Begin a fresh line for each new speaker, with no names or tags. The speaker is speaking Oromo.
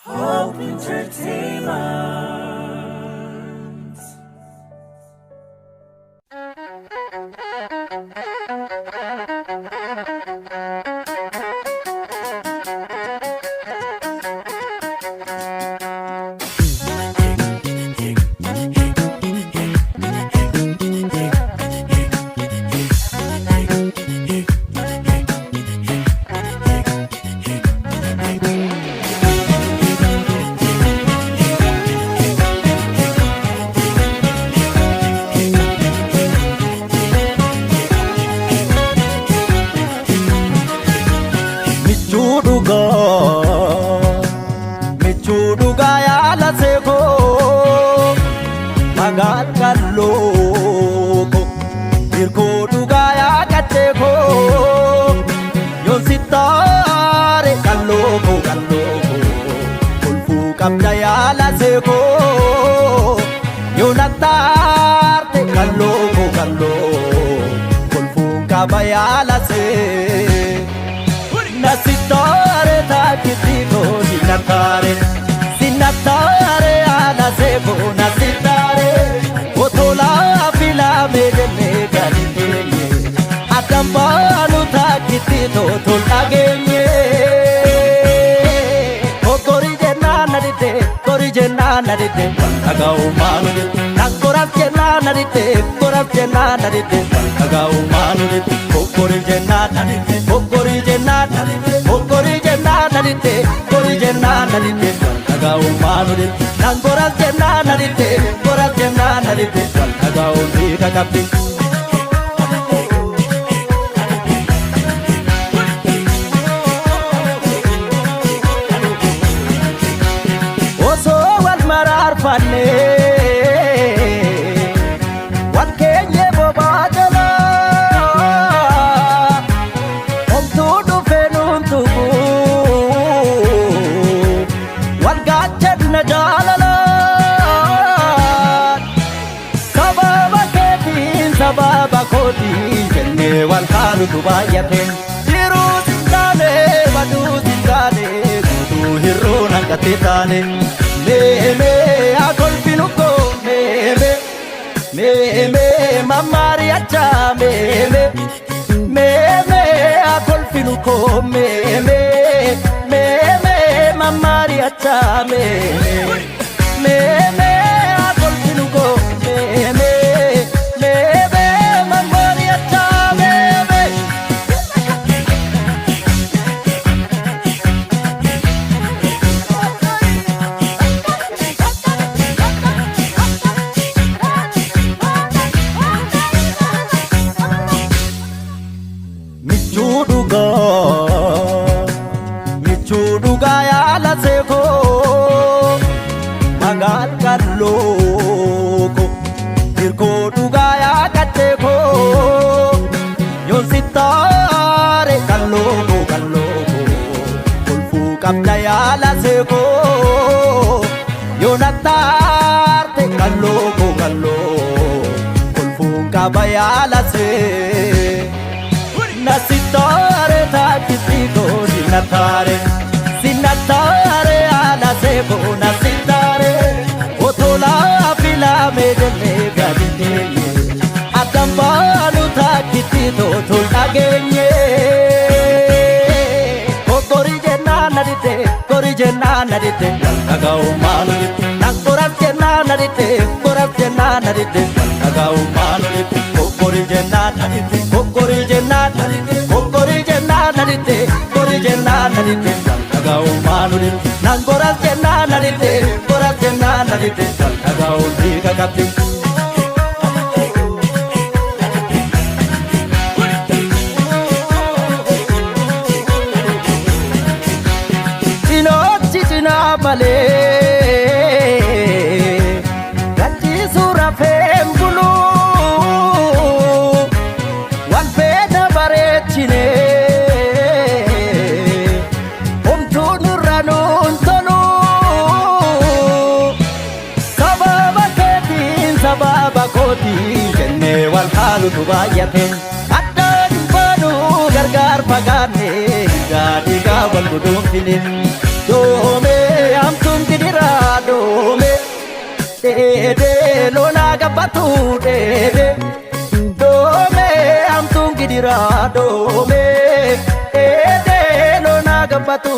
Hope Entertainment.
Michuu dhugaa, michuu dhugaa yaala seekoo, magaan qal'oo ko, hirkoo dhugaa yaa qaccee koo, yoon sittaare qalloo koo qalloo koo, kolfuu qabda yaala seekoo, yoo nattaarte qalloo koo qalloo, kolfuu qaba yaala see. Nasitare taakitiko sinatare sinatare alaseko nasitare otola filame jenne gadi teenye addambaanu taakitito tol dhageenye. Kokkori jennaan na didde, kori jennaan na didde, dhaga'u maanu didde. Koras jennaan na didde, koras jennaan na didde, dhaga'u maanu didde. Kokkori jennaan na didde, kokkori jennaan na didde, kokkori jennaan na didde, kori jennaan na didde, dhaga'u maanu didde. Koras jennaan na didde, koras jennaan na didde, dhaga'u hiika qabdi. Osoo wal maraarfanne wal keenye bobaa jalaa, homtuu dhufee nuun tuqu wal gaachanna jaalalaan. Sababa keetiin sababa kootiin jennee wal haalutu baay'ate. Jiruus hin taane baduus hin taane, guutuu hir'uun hanqattee taane. Mee mee haa kolfinu koo, mee mee mee mee mammaari'achaa, mee mee mee mee haa kolfinu koo, mee mee mee mee mammaari'achaa, mee mee mee mee haa kolfinu koo, mee mee mee mee mammaari'achaa, mee mee. Michuu dhugaa, michuu dhugaa yaala seekoo, magaan qalloo ko, hirkoo dhugaa yaa qaccee koo, yoon sittaare qalloo koo qalloo koo, kolfuu qabda yaala seekoo, yoo nattaarte qalloo koo qalloo, kolfuun qaba yaala see. Nasitare taakitiko sinatare sinatare alaseko nasitare otola filame jenne gadi teenye addambaanu taakitito tol dhageenye. Kokkori jennaan na didde, kori jennaan na didde, dhaga'u maanu didde. Koras jennaan na didde, koras jennaan na didde, dhaga'u maanu didde. Kokkori jennaan na didde, kokkori jennaan na didde, kokkori jennaan na didde, kori jennaan na didde, dhaga'u maanu didde. Koras jennaan na didde, koras jennaan na didde, dhaga'u hiika qabdi. Cinoochi cinaa malee gachiisuu rafeen buluu, wal feena bareechine homtuu nurra nuun tolu. Sababa keetiin sababa kootiin jennee wal haalutu baay'ate. Addaan hin baanu gargaar fagaanne, dhiigaa dhiigaa wal guduunfine. Doomee. gabbatu dheede. Doomee hamtuun gidiraa doomee dheedee loonaa gabbatu